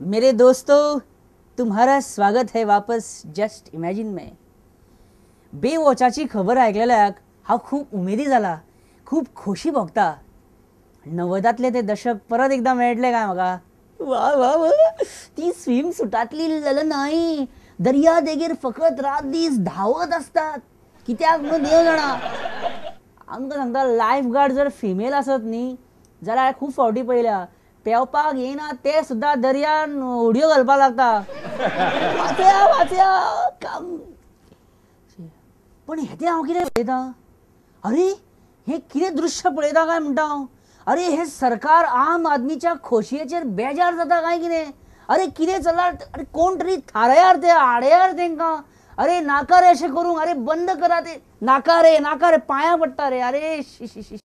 मेरे दोस्तों, तुम्हारा स्वागत है वापस जस्ट इमॅजिन में. बेवॉचाची खबर आयकलेल्याक हांव खूब उमेदी जाला, खूब खोशी भोगता. 90तांतले ते दशक परत एकदां मेळटले काय म्हाका? वा वा वा, ती स्विम सुटांतली ललनाई दर्या देगेर फकत रात दीस धांवत आसतात, कित्याक म्हणून देव जाणा. आमकां सांगता, लायफ गार्ड जर फिमेल आसत न्ही जाल्यार खूब फावटी पळयल्या पेंवपाक येयना ते सुद्दां दर्यान उडयो घालपाक लागता, वाचया वाचया काम. पण हें हांव कितें पळयतां, अरे हें कितें दृश्य पळयता काय म्हणटा हांव. अरे हें सरकार आम आदमीच्या खोशयेचेर बेजार जाता काय कितें? अरे कितें चल्लां? अरे कोण तरी थारायार ते, आडयार तेंकां. अरे नाका रे अशें करूंक, अरे बंद करा ते, नाका रे नाका रे, पांयां पडटा रे. अरे शी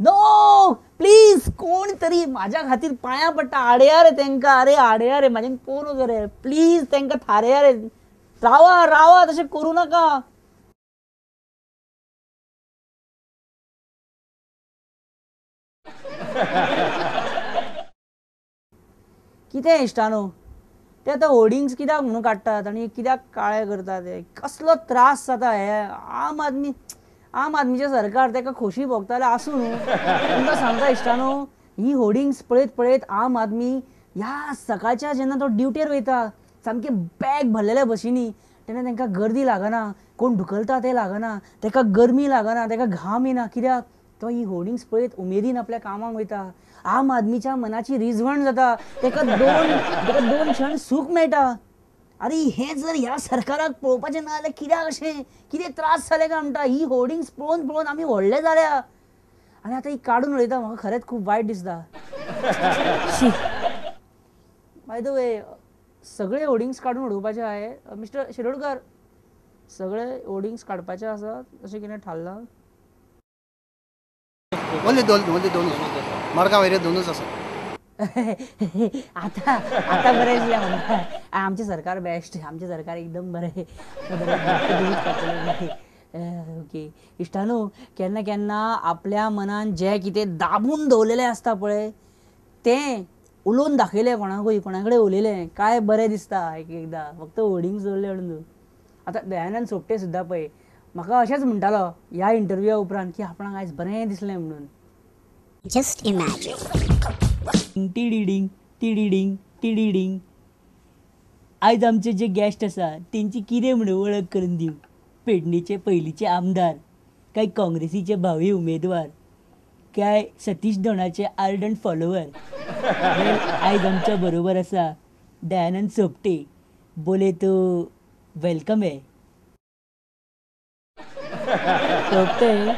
नो प्लीज, कोण तरी म्हाज्या खातीर पांयां पडटा, आडया रे तेंकां. अरे आडया रे, म्हाज्यान कोण रे, प्लीज तेंकां थारया रे, रावा रावा, तशें करूं नाका. कितें इश्टानो, ते आतां होर्डिंग्स कित्याक म्हणून काडटात आनी कित्याक काळे करतात? ते कसलो त्रास जाता हे आम आदमी, आम आदमीचें सरकार ताका खोशी भोगताले आसूं न्हू. तुमकां सांगता इश्टानो, ही होर्डिंग्स पळयत पळयत आम आदमी ह्या सकाळच्या जेन्ना तो ड्युटेर वयता सामकें बॅग भरलेल्या बशींनी, तेन्ना तांकां गर्दी लागना, कोण धुकलता तें लागना, ताका गरमी लागना, ताका घाम येना. कित्याक? तो ही होर्डिंग्स पळयत उमेदीन आपल्या कामाक वयता. आम आदमीच्या मनाची रिजवण जाता, ताका दोन क्षण सूख मेळटा. अरे हें जर ह्या सरकाराक पळोवपाचें ना जाल्यार कित्याक अशें कितें त्रास जाले काय म्हणटा. ही होर्डिंग्स पळोवन पळोवन आमी व्हडले जाल्या आनी आतां ही काडून उडयता, म्हाका खरेंच खूब वायट दिसता. बाय the way, सगळे होर्डिंग्स काडून उडोवपाचे आहे मिस्टर शिरोडकर? सगळे होर्डिंग्स काडपाचे आसात अशें कितें थारलां? ओन्ली दोन, ओन्ली दोन, मडगांव एरिया दोनूच आसा. आतां आतां बरें दिसलें म्हाका. आमचें सरकार बेस्ट, आमचें सरकार एकदम बरें. ओके इश्टानो, केन्ना केन्ना आपल्या मनान जें कितें दाबून दवरलेलें आसता पळय तें उलोवन दाखयलें कोणाकूय, कोणा कडेन उलयलें काय बरें दिसता. एक एकदां फक्त होर्डिंग्स दवरले म्हणून. आतां दयानंद सोपटे सुद्दां पळय म्हाका अशेंच म्हणटालो ह्या इंटरव्यूआ उपरांत की आपणाक आयज बरें दिसलें म्हणून. Just imagine. टिडिडींग टिडिडींग टिडिडींग. आयज आमचे जे गेस्ट आसा तेंची कितें म्हणून वळख करून दिवं? पेडणेचे पयलींचे आमदार, काय काँग्रेसीचे भावी उमेदवार, काय सतीश दोणाचे आर्डंट फॉलोवर? आयज आमच्या बरोबर आसा दयानंद सोपटे. बोले तो welcome है. सोपटे,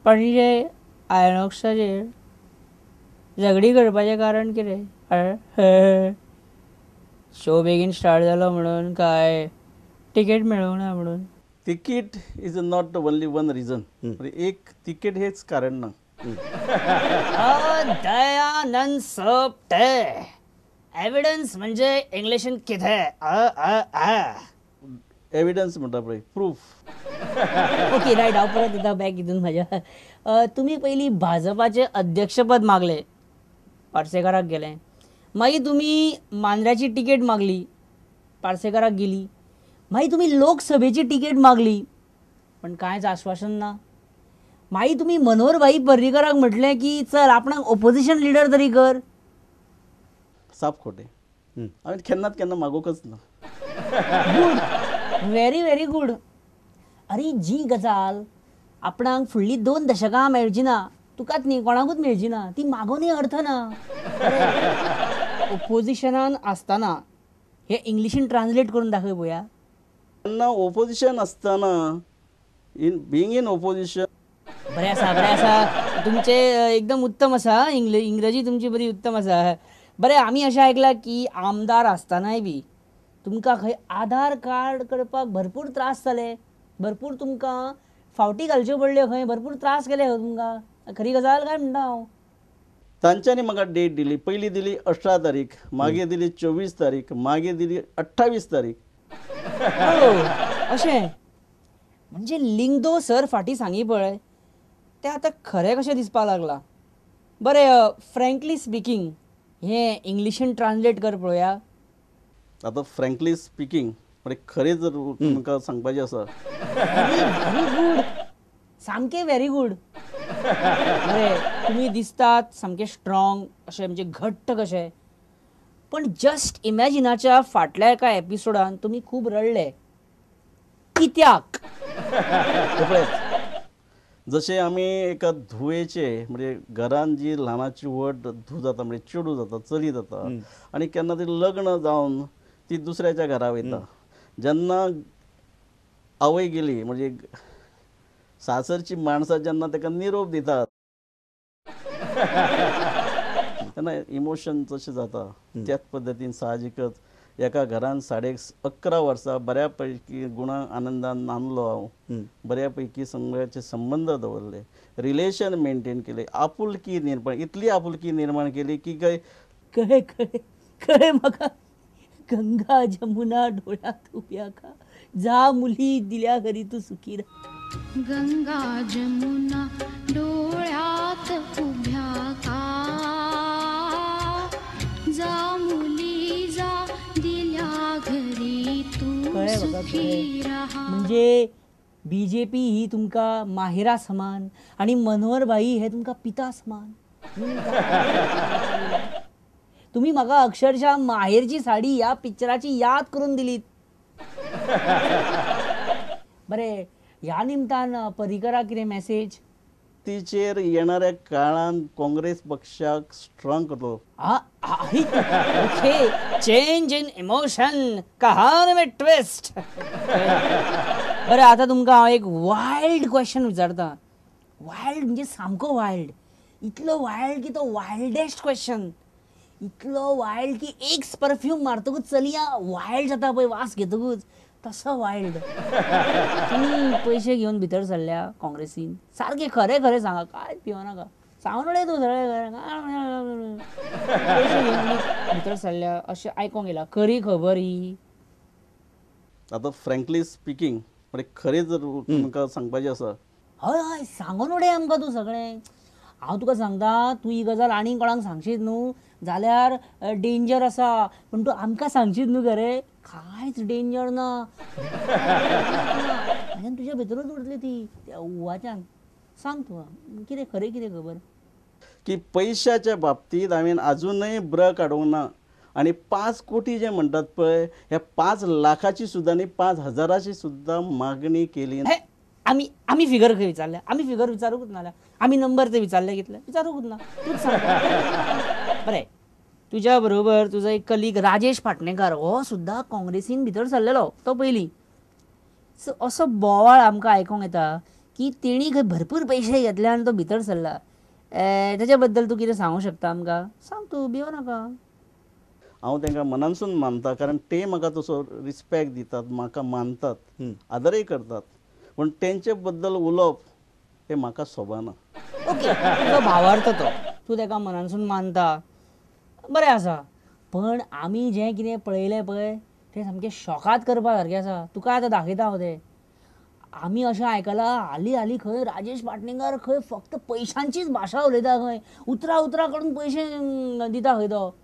पणजे आयनॉक्साचेर झगडी करपाचें कारण कितें? शो बेगीन स्टार्ट जालो म्हणून काय तिकेट मेळूंक ना म्हणून? Ticket is not only one reason. एक तिकीट हेच कारण ना. दयानंद सोपटे, एविडन्स म्हणजे इंग्लिशीन कितें? एविडन्स म्हणटा पळय, प्रूफ. ओके रायट, हांव परत येता बॅक हितून म्हाज्या. तुमी पयलीं भाजपाचें अध्यक्षपद मागलें, पार्सेकाराक गेलें. मागीर तुमी मांद्र्याची तिकेट मागली, पार्सेकाराक गेली. मागीर तुमी लोकसभेची तिकेट मागली, पण कांयच आश्वासन ना. मागीर तुमी मनोहर भाई पर्रीकराक म्हटलें की चल आपणाक ओपोजिशन लिडर तरी कर. साफ खोटें, हांवें केन्नाच केन्ना मागूंकच ना. Good, very very good. अरे जी गजाल आपणाक फुडली 2 दशकां मेळची ना, तुकाच न्ही कोणाकूच मेळची ना, ती मागोवनूय अर्थ ना. ओपोजिशनान आसतना हे इंग्लिशीन ट्रान्सलेट करून दाखय पळोवया. तेन्ना ओपोजिशन आसतना, इन बिंग इन ओपोजिशन. बरें आसा, बरें आसा, तुमचें एकदम उत्तम आसा, इंग्रजी तुमची बरी उत्तम आसा. बरें, आमी अशें आयकलां की आमदार आसतनाय बी तुमकां खंय आधार कार्ड करपाक भरपूर त्रास जाले, भरपूर तुमकां फावटी घालच्यो पडल्यो, खंय भरपूर त्रास केले खंय तुमकां. खरी गजाल काय म्हणटा हांव? तांच्यांनी म्हाका डेट दिली, पयली दिली 18 तारीख, मागीर दिली 24 तारीख, मागीर दिली 28 तारीख. अशें म्हणजे लिंगदो सर फाटीं सांगी पळय तें आतां खरें कशें दिसपाक लागलां. बरें, फ्रँकली स्पिकींग हें इंग्लिशीन ट्रान्सलेट कर पळोवया. आतां फ्रँकली स्पिकींग म्हणजे खरें जर तुमकां सांगपाचें आसा. व्हेरी गूड, सामकें व्हेरी गूड. बरें, तुमी दिसतात सामकें स्ट्रॉंग अशें, म्हणजे घट्ट कशें, पण जस्ट इमॅजिनाच्या फाटल्या एका एपिसोडान तुमी खूब रडले, कित्याक? जशें आमी एका धुवेचे म्हणजे घरान जी ल्हानाची व्हड धूव जाता, म्हणजे चेडूं जाता, चली जाता, आनी केन्ना ती लग्न जावन ती दुसऱ्याच्या घरा वयता, जेन्ना आवय गेली म्हणजे सासरची माणसां जेन्ना ताका निरोप दितात तेन्ना इमोशन जशें जाता त्याच पद्दतीन साहजिकच एका घरान 11.5 वर्सां बऱ्या पैकी गुणा आनंदान नांदलो हांव, बऱ्या पैकी सगळ्याचे संबंद दवरले, रिलेशन मेंटेन केले, आपुलकी निर्माण, इतली आपुलकी निर्माण केली की काय कळे कळे कळे म्हाका गंगा जमुना डोळ्यात उभ्या का, जा मुली दिल्या घरी तू सुखी राहा. गंगा जमुना डोळ्यात उभ्या का, जा मुली जा दिल्या घरी तू सुखी राहा. म्हणजे बीजेपी ही तुमकां माहेरा समान आणि मनोहर भाई हे तुमकां पिता समान. तुम्ही म्हाका अक्षरशः माहेरची साडी ह्या पिक्चराची याद करून दिलीत. बरें, ह्या निमतान परिकराक कितें मॅसेज? तिचेर येणाऱ्या काळान काँग्रेस पक्षाक स्ट्रॉंग करतलो. ओके, चेंज इन इमोशन, कहानी में ट्विस्ट. बरें, आतां तुमकां हांव एक वायल्ड क्वेश्चन विचारता. वायल्ड म्हणजे सामको वायल्ड, इतलो वायल्ड की तो वायल्डेस्ट क्वेश्चन, इतलो वायल्ड की एक परफ्यूम मारतकूच चलया वायल्ड जाता पळय वास घेतकूच, तसो वायल्ड. तुमी पयशे घेवन भितर सरल्या काँग्रेसीन, सारकें खरें खरें सांगा, कांयच भिवनाका, सांगून उडय तूं सगळें खरें. पयशे घेवन भितर सरल्या अशें आयकोंक येयलां, खरी खबर ही? आतां फ्रँकली स्पिकींग म्हणजे खरें जर तुमकां सांगपाचें आसा. हय हय, सांगून उडय आमकां तूं सगळें. हांव तुका सांगता, तूं ही गजाल आनीक कोणाक सांगशीत न्हू जाल्यार डेंजर आसा, पूण तूं आमकां सांगशीत न्हू खरें, कांयच डेंजर ना. म्हज्यान तुज्या भितरूच उरतली ती त्या उवाच्यान. सांग तूं कितें खरें, कितें खबर? की पयशाच्या बाबतींत हांवें आजुनय ब्र काडूंक ना, आनी 5 कोटी जे म्हणटात पळय, ह्या 5 लाखाची सुद्दां न्ही 5 हजाराची सुद्दां मागणी केली. आमी आमी फिगर खंय विचारल्या? आमी फिगर विचारूंकच ना, आमी नंबर ते विचारले कितले विचारूंकच ना, तूंच सांग. बरें, तुज्या बरोबर तुजो एक कलीग राजेश पाटणेकार हो सुद्दां काँग्रेसीन भितर सरलेलो तो पयलीं. सो असो बोवाळ आमकां आयकोंक येता की तेणी खंय भरपूर पयशे घेतले आनी तो भितर सरला, तेच्या बद्दल तूं कितें सांगूंक शकता आमकां? सांग तूं, भियो नाका. हांव तांकां मनानसून मानता, कारण ते म्हाका तसो रिस्पेक्ट दितात, म्हाका मानतात, आदरय करतात, पूण तेंचे बद्दल उलोवप हें म्हाका सोबना. ओके, तुजो भावार्थ तो, तूं ताका मनानसून मानता, बरें आसा, पण आमी जें कितें पळयलें पळय तें सामकें शॉकात करपा सारकें आसा. तुका आतां दाखयता हांव तें. आमी अशें आयकलां हालीं हालीं खंय राजेश पाटणेकार खंय फक्त पयशांचीच भाशा उलयता, खंय उतरां उतरां काडून पयशे दिता खंय तो.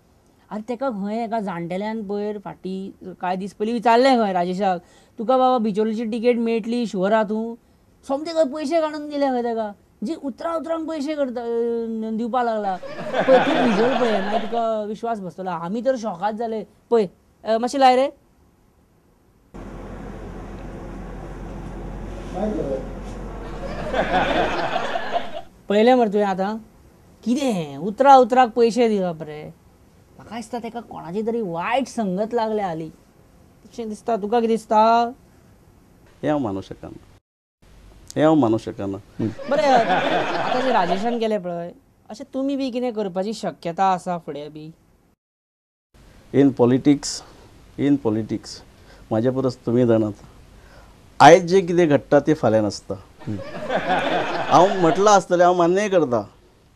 आनी ताका खंय एका जाणटेल्यान पयर फाटीं कांय दीस पयलीं विचारलें खंय राजेशाक, तुका बाबा बिचोलीची टिकेट मेळटली शुअर आहा तूं? सोमते खंय पयशे काडून दिले खंय ताका, जी उतरां उतरांक पयशे करता दिवपा लागला. पळय तूं विजुअल पळय, मागीर तुका विश्वास बसतलो. आमी तर शॉकात जाले. पळय मातशें लाय रे. पळयलें मरे तुवें आतां कितें हें, उतरां उतराक पयशे दिवप रे. म्हाका दिसता ताका कोणाची तरी वायट संगत लागल्या हालीं, तशें दिसता. तुका कितें दिसता? हें हांव मानूंक शकना, हें हांव मानूंक शकना. बरें, आतां जें राजेशान केलें पळय, अशें तुमी बी कितें करपाची शक्यता आसा फुडें बी? इन पॉलिटिक्स, इन पॉलिटिक्स म्हाजे परस तुमी जाणात, आयज जें कितें घडटा तें फाल्यां नासता. हांव म्हटलां आसतलें, हांव मान्यय करता,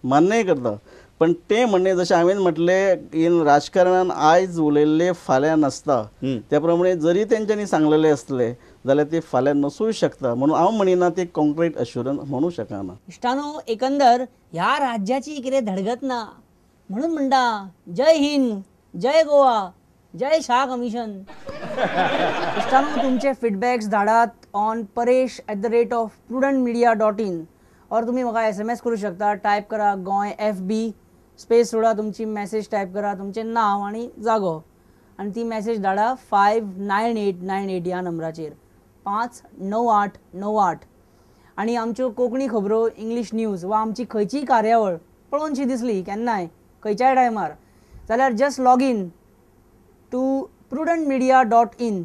मान्यय करता, पण तें म्हणणें जशें हांवें म्हटलें इन राजकारणान आयज उलयल्लें फाल्यां नासता, त्या प्रमाणे जरी तेंच्यांनी सांगलेलें आसलें जाल्यार ती फाल्यां नसूय शकता. म्हणून हांव म्हणिना ती कॉन्क्रीट अश्युरन्स म्हणू शकना. इश्टानो, एकंदर ह्या राज्याची कितें धडगत ना म्हणून म्हणटा जय हिंद, जय गोवा, जय शाह कमिशन. इश्टानो, तुमचे फिडबॅक्स धाडात on paresh@prudentmedia.in और तुमी म्हाका SMS करूं शकता. टायप करा गोंय FB space सोडा, तुमची मॅसेज टायप करा, तुमचें नांव आनी जागो, आनी ती मॅसेज धाडा 59898 ह्या नंबराचेर, 59898. आनी आमच्यो कोंकणी खबरो, इंग्लीश न्यूज वा आमची खंयचीय कार्यावळ पळोवनशी दिसली केन्नाय खंयच्याय टायमार जाल्यार just log in to prudentmedia.in.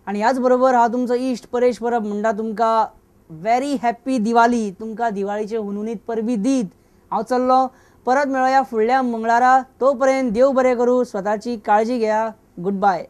आनी ह्याच बरोबर हांव तुमचो इश्ट परेश परब म्हणटा तुमकां व्हेरी हॅप्पी दिवाली. तुमकां दिवाळीचे हुनहुनीत परबी दीत हांव चल्लो. परत मेळोया फुडल्या मंगळारा. तो पर्यंत देव बरें करूं, स्वताची काळजी घेया. Good bye.